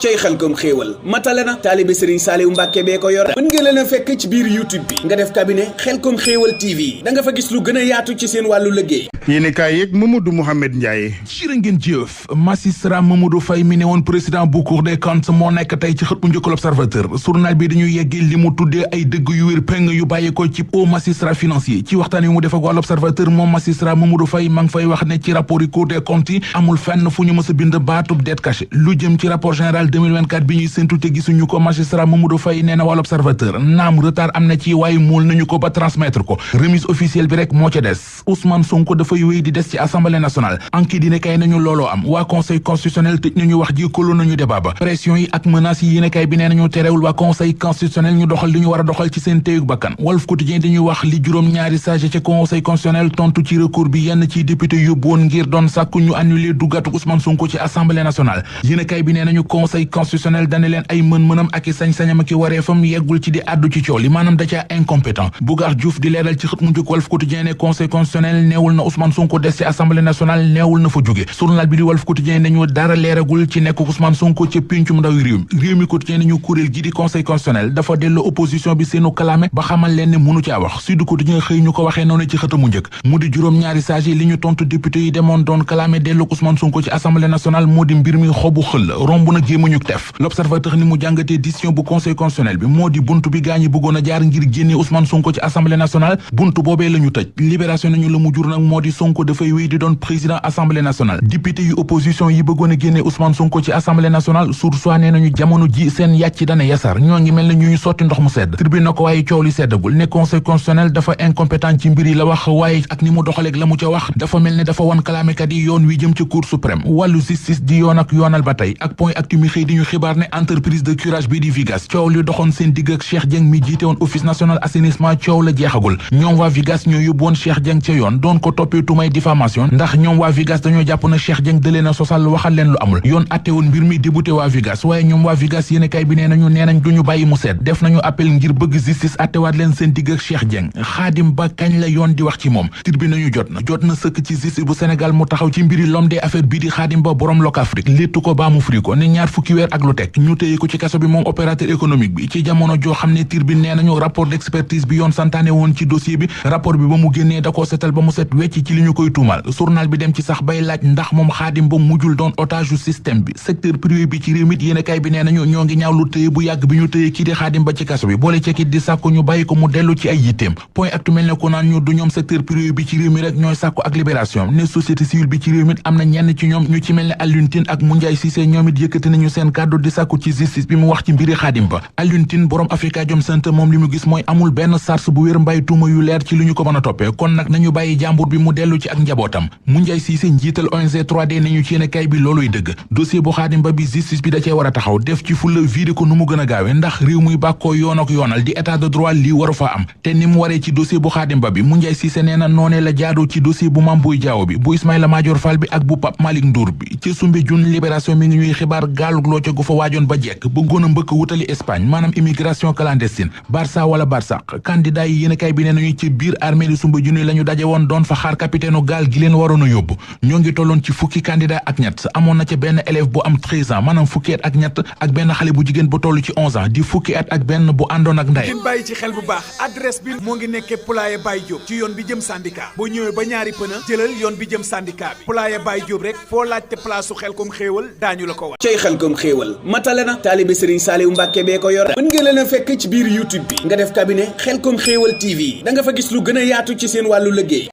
cey Xelcom xéewal matale na taalibe Serigne Saliou Mbàkke bee ko yor mën ngeen leen a fekk ci biir YouTube bi nga def cabinet Xelcom xéewal TV da nga fa gis lu gën a yaatu ci seen wàllu liggéey. yéeni kaay yeeg Mamadou Mouhamed Ndiaye. jërë ngeen jëf magistrat Mamadou Faye mi ne woon président bu Cour des comptes moo nekk tey ci xët bu njëkk l'Observateur journal bi dañuy yeggee li mu tuddee ay dëgg yu wér péng yu bàyyi ko ci haut magistrat financier ci waxtaan yu mu def ak waa l'Observateur moom magistrat Mamadou Faye ma ngi fay wax ne ci rapport yi Cour des comptes yi amul fenn fu ñu mës a bind baatub dette cachée lu jëm ci rapport général 2024 bi ñuy séntu te gisuñu ko magistrat Mamadou Faye nee na waa l'Observateur naam retard am na ci waaye muul nañu ko ba transmettre ko remise officielle bi rek moo ca des Ousmane Sonko dafay wéy di des ci Assemblée nationale enquête dina kay nañu looloo am waa conseil constitutionnel tëj nañu wax ji kolo nañu débat ba pression yi ak menaces yi yéene kay bi nee nañu terewul waa conseil constitutionnel ñu doxal li ñu war a doxal ci seen téyug bakkan Walf Quotidien dañuy wax li juróom-ñaari sage ci conseil constitutionnel tontu ci recours bi yenn ci député yóbbu woon ngir doon sàkku ñu annuler duggatu Ousmane Sonko ci Assemblée nationale yéene kay bi nee nañu conseil constitutionnel dane leen ay mën-mënam ak i sañ-sañam ak i wareefam yeggul ci di àddu ci coow li maanaam da caa incompétent Bougar Diouf di leeral ci xët mu njëkk Walf Quotidien ne conseil constitutionnel neewul na Ousmane Sonko des ci Assemblée nationale neewul na fa jóge journal bi di Walf Quotidien nañu dara leeragul ci nekk Ousmane Sonko ca péncum ndawi réew mi Quotidien nañu kuréel gi di conseil constitutionnel dafa delloo opposition bi seenu kalaame ba xamal leen ne mënu caa wax Sud Quotidien xëy ñu ko waxee noonu ci xëtamu njëkk mu di juróom-ñaari sage yi li ñu tontu député yi demoon doon kalaame delloo Ousmane Sonko ci Assemblée nationale moo di mbir mi xobu xël romb na gémmañu tef L'Observateur ni mu jàngatee décision bu conseil constitutionnel bi moo di buntu bi gaañi bëggoon a jaar ngir génne Ousmane Sonko ci Assemblée nationale buntu boobee la ñu tëj libération nañu la mu jur nag moo di Sonko dafay wéy di doon président Assemblée nationale député yu opposition yi bëggoon a génne Ousmane Sonko ci Assemblée nationale Source A nee nañu jamono ji seen yàcc dana yasar ñoo ngi mel ne ñu sotti ndox mu sedd Tribune na ko waaye coow li seddagul ne conseil constitutionnel dafa incompétent ci mbir yi la wax waaye ak ni mu doxaleeg la mu ca wax dafa mel ne dafa wan kalaamekat yi yoon wi jëm ca Cour suprême wàllu justice di yoon ak yoonal ba tey ak point actu mi xëy di ñu xibaar ne entreprise de curage bi di Vigas coow li doxoon seen digg ak Cheikh Dieng mi jiite woon office national assainissement coow la jeexagul ñoom waa Vigas ñoo yóbbu woon Cheikh Dieng ca yoon doon ko toppee tumay diffamation ndax ñoom waa Vigas dañoo jàpp na Cheikh Dieng da leen a sosal waxal leen lu amul yoon atte woon mbir mi débuté waa Vigas waaye ñoom waa Vigas yéene kay bi nee nañ duñu bàyyi mu seet def nañu appel ngir bëgg justice attewaat leen seen digg ak Cheikh Dieng Xaadim Ba kañ la yoon di wax ci moom Tribune nañu jot na sëkk ci justice bu Sénégal mu taxaw ci mbiri l'homme des affaires bii di Xaadim Ba borom Locafrique léttu ko baa mu fri ko ne ñaar fukki weer ak lu teg ñu téye ko ci kaso bi moom opérateur économique bi ci jamono joo xam ne Tribune nee nañu rapport d'expertise bi yoon santaane woon ci dossier bi rapport bi ba mu génnee da koo setal ba mu set wecc ci li ñu koy tuumal journal bi dem ci sax bay laaj ndax moom Xaadim Ba mujjul doon otage yu système bi secteur privé bi ci réew mi yéene kay bi nee nañu ñoo ngi ñaaw lu téye bu yàgg bi ñu téye kii di Xaadim Ba ci kaso bi boole ci kit di sàkku ñu bàyyi ko mu dellu ci ay yitteem point actu mel ne ko naan ñu du ñoom secteur privé bi ci réew mi rek ñooy sàkku ak libération ne société civile bi ci réew mi am na ñenn ci ñoom ñu ci mel ne Alioune Tine ak Moundiaye Cissé ñoom it yëkkati nañu seen kàddu di sàkku ci justice bi mu wax ci mbiri Xaadim Ba Alioune Tine borom Afrikajom Center moom li mu gis mooy amul benn sars bu wér mbay tuuma yu leer ci li ñu ko mën a toppee kon nag nañu bàyyi jàmbur bi mu dellu ci ak njabootam Moundiaye Cissé njiital ONG 3D nañu ci yéene kay bi looluy dëgg dossier bu Xaadim Ba bi justice bi da cee war a taxaw def ci fulla vide ko nu mu gën a gaawe ndax réew muy bàkkoo yoon ak yoonal di état de droit lii waru fa am te ni mu waree ci dossier bu Xaadim Ba bi Moundiaye Cissé nee na noonee la jaadoo ci dossier bu Mame Boye Diao bi bu Ismaïla Madior Fall bi ak bu Pape Malick Ndour bi ci Soumbédioune libération mi ngi ñuy xibaar gaalug loo ca gu fa waajoon ba jekk bëggoon a mbëkk wutali Espagne maanaam immigration clandestine Barça wala Barsaq candidat yi yéen kay bi nee nañu ci biir armée li Soumbédioune la ñu daje woon doon fa xaar capitaine gaal gi leen waroon a yóbbu ñoo ngi tolloon ci fukki candidat ak ñett amoon na ca benn élève bu am 13 ans maanaam fukki at ak ñett ak benn xale bu jigéen bu toll ci 11 ans di fukki at ak benn bu àndoon ak ndeyam ngeen bàyyi ci xel bu baax adresse bi moo ngi nekkee Poulailler Baye Diop ci yoon bi jëm syndicat boo ñëwee ba ñaari pëna jëlal yoon bi jëm syndicat bi Poulailler Baye Diop rek foo laajte place su Xelcom xéewal daañu la ko wax cey Xelcom xéewal matale na taalibe Serigne Saliou Mbàkke bee ko yor mën ngeen leen a fekk ci biir YouTube bi nga def cabinet Xelcom xéewal TV da nga fa gis lu gën a yaatu ci seen wàllu liggéey